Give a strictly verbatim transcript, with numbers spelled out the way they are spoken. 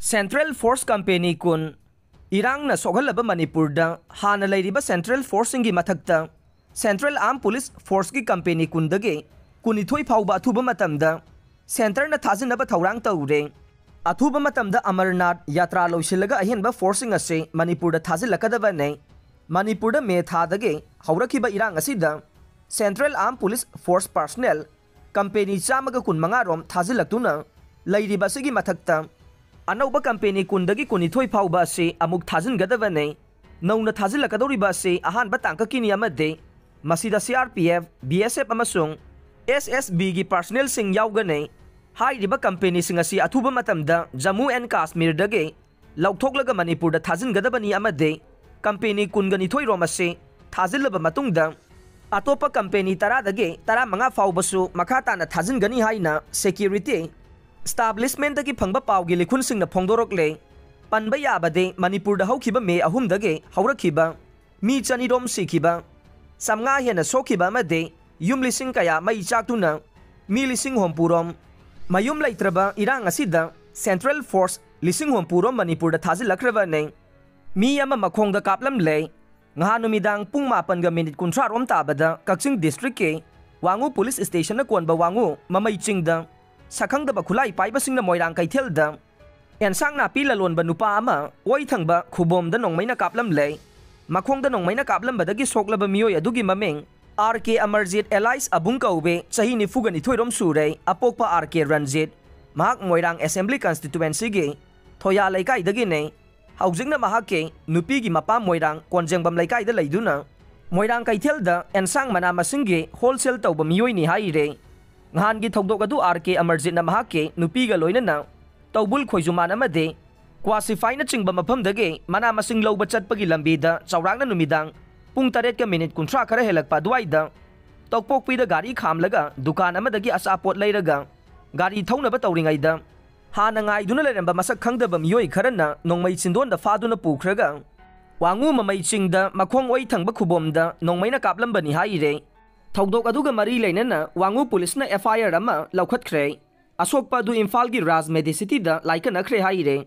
Central Force Company ꯀꯨꯟ꯫ ꯏꯔꯥꯡꯅ ꯁꯣꯛꯍꯜꯂꯕ ꯃꯅꯤꯄꯨꯔꯗ ꯍꯥꯟꯅ ꯂꯩꯔꯤꯕ Central Forceꯁꯤꯡꯒꯤ ꯃꯊꯛꯇ Central Armed Police Forceꯀꯤ Company ꯀꯨꯟꯗꯒꯤ ꯀꯨꯟꯅꯤꯊꯣꯏ ꯐꯥꯎꯕ ꯑꯊꯨꯕ ꯃꯇꯝꯗ Centreꯅ ꯊꯥꯖꯤꯟꯅꯕ ꯊꯧꯔꯥꯡ ꯇꯧꯔꯦ꯫ ꯑꯊꯨꯕ ꯃꯇꯝꯗ ꯑꯃꯔꯅꯥꯊ ꯌꯥꯇ꯭ꯔꯥ ꯂꯣꯏꯁꯤꯜꯂꯒ ꯑꯍꯦꯟꯕ Forceꯁꯤꯡ ꯑꯁꯤ ꯃꯅꯤꯄꯨꯔꯗ ꯊꯥꯖꯤꯜꯂꯛꯀꯗꯕꯅꯤ꯫ ꯃꯅꯤꯄꯨꯔꯗ ꯃꯦ ꯊꯥꯗꯒꯤ ꯍꯧꯔꯛꯈꯤꯕ ꯏꯔꯥꯡ ꯑꯁꯤꯗ Central Armed Police Force personnel Company ꯆꯥꯝꯃꯒ ꯀꯨꯟꯃꯉꯥ ꯔꯣꯝ ꯊꯥꯖꯤꯜꯂꯛꯇꯨꯅ ꯂꯩꯔꯤꯕ ꯑꯁꯤꯒꯤ ꯃꯊꯛꯇ ꯑꯅꯧꯕ Company ꯀꯨꯟꯗꯒꯤ ꯀꯨꯟꯅꯤꯊꯣꯏ ꯐꯥꯎꯕ ꯑꯁꯤ ꯑꯃꯨꯛ ꯊꯥꯖꯤꯟꯒꯗꯕꯅꯤ꯫ ꯅꯧꯅ ꯊꯥꯖꯤꯜꯂꯛꯀꯗꯧꯔꯤꯕ ꯑꯁꯤ ꯑꯍꯥꯟꯕ ꯇꯥꯡꯀꯛꯀꯤꯅꯤ ꯑꯃꯗꯤ ꯃꯁꯤꯗ C R P F, B S F ꯑꯃꯁꯨꯡ S S Bꯒꯤ personnelꯁꯤꯡ ꯌꯥꯎꯒꯅꯤ꯫ ꯍꯥꯏꯔꯤꯕ Companyꯁꯤꯡ ꯑꯁꯤ ꯑꯊꯨꯕ ꯃꯇꯝꯗ ꯖꯝꯃꯨ ꯑꯦꯟ ꯀꯥꯁꯃꯤꯔꯗꯒꯤ ꯂꯧꯊꯣꯛꯂꯒ ꯃꯅꯤꯄꯨꯔꯗ ꯊꯥꯖꯤꯟꯒꯗꯕꯅꯤ ꯑꯃꯗꯤ Company ꯀꯨꯟꯒ ꯅꯤꯊꯣꯏ ꯔꯣꯝ ꯑꯁꯤ ꯊꯥꯖꯤꯜꯂꯕ ꯃꯇꯨꯡꯗ ꯑꯇꯣꯞꯄ Company ꯇꯔꯥꯗꯒꯤ ꯇꯔꯥꯃꯉꯥ ꯐꯥꯎꯕꯁꯨ ꯃꯈꯥ ꯇꯥꯅ ꯊꯥꯖꯤꯟꯒꯅꯤ ꯍꯥꯏꯅ security establishmentꯇꯒꯤ ꯐꯪꯕ ꯄꯥꯎꯒꯤ ꯂꯤꯈꯨꯟꯁꯤꯡꯅ ꯐꯣꯡꯗꯣꯔꯛꯂꯦ꯫ ꯄꯟꯕ ꯌꯥꯕꯗꯤ ꯃꯅꯤꯄꯨꯔꯗ ꯍꯧꯈꯤꯕ ꯃꯦ ꯑꯍꯨꯝꯗꯒꯤ ꯍꯧꯔꯛꯈꯤꯕ ꯃꯤ ꯆꯅꯤ ꯔꯣꯝ ꯁꯤꯈꯤꯕ, ꯆꯥꯝꯃꯉꯥ ꯍꯦꯟꯅ ꯁꯣꯛꯈꯤꯕ ꯑꯃꯗꯤ ꯌꯨꯝ ꯂꯤꯁꯤꯡ ꯀꯌꯥ ꯃꯩ ꯆꯥꯛꯇꯨꯅ ꯃꯤ ꯂꯤꯁꯤꯡ ꯍꯨꯝꯐꯨ ꯔꯣꯝ ꯃꯌꯨꯝ ꯂꯩꯇ꯭ꯔꯕ ꯏꯔꯥꯡ ꯑꯁꯤꯗ Central Force ꯂꯤꯁꯤꯡ ꯍꯨꯝꯐꯨ ꯔꯣꯝ ꯃꯅꯤꯄꯨꯔꯗ ꯊꯥꯖꯤꯜꯂꯛꯈ꯭ꯔꯕꯅꯤ꯫ ꯃꯤ ꯑꯃ ꯃꯈꯣꯡꯗ ꯀꯥꯞꯂꯝꯂꯦ꯫ ꯉꯍꯥꯟ ꯅꯨꯃꯤꯗꯥꯡ ꯄꯨꯡ ꯃꯥꯄꯟꯒ ꯃꯤꯅꯤꯠ ꯀꯨꯟꯊ꯭ꯔꯥ ꯔꯣꯝ ꯇꯥꯕꯗ ꯀꯛꯆꯤꯡ districtꯀꯤ ꯋꯥꯉꯨ police stationꯅ ꯀꯣꯟꯕ ꯋꯥꯉꯨ ꯃꯃꯩ ꯆꯤꯡꯗ ꯁꯛꯈꯪꯗꯕ ꯈꯨꯠꯂꯥꯏ ꯄꯥꯏꯕꯁꯤꯡꯅ ꯃꯣꯏꯔꯥꯡ ꯀꯩꯊꯦꯜꯗ ꯑꯦꯟꯁꯥꯡ ꯅꯥꯄꯤ ꯂꯂꯣꯟꯕ ꯅꯨꯄꯥ ꯑꯃ ꯑꯣꯏ ꯊꯪꯕ ꯈꯨꯕꯣꯝꯗ ꯅꯣꯡꯃꯩꯅ ꯀꯥꯞꯂꯝꯂꯦ꯫ ꯃꯈꯣꯡꯗ ꯅꯣꯡꯃꯩꯅ ꯀꯥꯞꯂꯝꯕꯗꯒꯤ ꯁꯣꯛꯂꯕ ꯃꯤꯑꯣꯏ ꯑꯗꯨꯒꯤ ꯃꯃꯤꯡ R K Amarjit alias ꯑꯕꯨꯡ ꯀꯧꯋꯦ, ꯆꯍꯤ ꯅꯤꯐꯨꯒ ꯅꯤꯊꯣꯏ ꯔꯣꯝ ꯁꯨꯔꯦ, ꯑꯄꯣꯛꯄ R K Ranjit꯫ ꯃꯍꯥꯛ ꯃꯣꯏꯔꯥꯡ Assembly Constituencyꯒꯤ ꯊꯣꯌꯥ ꯂꯩꯀꯥꯏꯗꯒꯤꯅꯤ꯫ ꯍꯧꯖꯤꯛꯅ ꯃꯍꯥꯛꯀꯤ ꯅꯨꯄꯤꯒꯤ ꯃꯄꯥꯝ ꯃꯣꯏꯔꯥꯡ ꯀꯣꯟꯖꯦꯡꯕꯝ ꯂꯩꯀꯥꯏꯗ ꯂꯩꯗꯨꯅ ꯃꯣꯏꯔꯥꯡ ꯀꯩꯊꯦꯜꯗ ꯑꯦꯟꯁꯥꯡ ꯃꯅꯥ ꯃꯁꯤꯡꯒꯤ wholesale ꯇꯧꯕ ꯃꯤꯑꯣꯏꯅꯤ ꯍꯥꯏꯔꯦ꯫ ꯅꯍꯥꯟꯒꯤ ꯊꯧꯗꯣꯛ ꯑꯗꯨ R K Amarjitꯅ ꯃꯍꯥꯛꯀꯤ ꯅꯨꯄꯤꯒ ꯂꯣꯏꯅꯅ ꯇꯧꯕꯨꯜ ꯈꯣꯏꯖꯨꯃꯥꯟ ꯑꯃꯗꯤ ꯀ꯭ꯋꯥꯁꯤꯐꯥꯏꯅꯆꯤꯡꯕ ꯃꯐꯝꯗꯒꯤ ꯃꯅꯥ ꯃꯁꯤꯡ ꯂꯧꯕ ꯆꯠꯄꯒꯤ ꯂꯝꯕꯤꯗ ꯆꯥꯎꯔꯥꯛꯅ ꯅꯨꯃꯤꯗꯥꯡ ꯄꯨꯡ ꯇꯔꯦꯠꯀ ꯃꯤꯅꯤꯠ ꯀꯨꯟꯊ꯭ꯔꯥ ꯈꯔ ꯍꯦꯜꯂꯛꯄ ꯑꯗꯨꯋꯥꯏꯗ ꯇꯣꯛꯄꯣꯛꯄꯤꯗ ꯒꯥꯔꯤ ꯈꯥꯝꯂꯒ ꯗꯨꯀꯥꯟ ꯑꯃꯗꯒꯤ ꯑꯆꯥꯄꯣꯠ ꯂꯩꯔꯒ ꯒꯥꯔꯤ ꯊꯧꯅꯕ ꯇꯧꯔꯤꯉꯩꯗ ꯍꯥꯟꯅ ꯉꯥꯏꯗꯨꯅ ꯂꯩꯔꯝꯕ ꯃꯁꯛ ꯈꯪꯗꯕ ꯃꯤꯑꯣꯏ ꯈꯔꯅ ꯅꯣꯡꯃꯩ ꯆꯤꯟꯗꯣꯟꯗ ꯐꯥꯗꯨꯅ ꯄꯨꯈ꯭ꯔꯒ ꯋꯥꯉꯨ ꯃꯃꯩ ꯆꯤꯡꯗ ꯃꯈꯣꯡ ꯑꯣꯏ ꯊꯪꯕ ꯈꯨꯕꯣꯝꯗ ꯅꯣꯡꯃꯩꯅ ꯀꯥꯞꯂꯝꯕꯅꯤ ꯍꯥꯏꯔꯦ꯫ ꯊꯧꯗꯣꯛ ꯑꯗꯨꯒ ꯃꯔꯤ ꯂꯩꯅꯅ ꯋꯥꯉꯨ policeꯅ F I R ꯑꯃ ꯂꯧꯈꯠꯈ꯭ꯔꯦ꯫ ꯑꯁꯣꯛꯄ ꯑꯗꯨ ꯏꯝꯐꯥꯜꯒꯤ ꯔꯥꯖ Medicityꯗ ꯂꯥꯏꯀꯠꯅꯈ꯭ꯔꯦ ꯍꯥꯏꯔꯦ꯫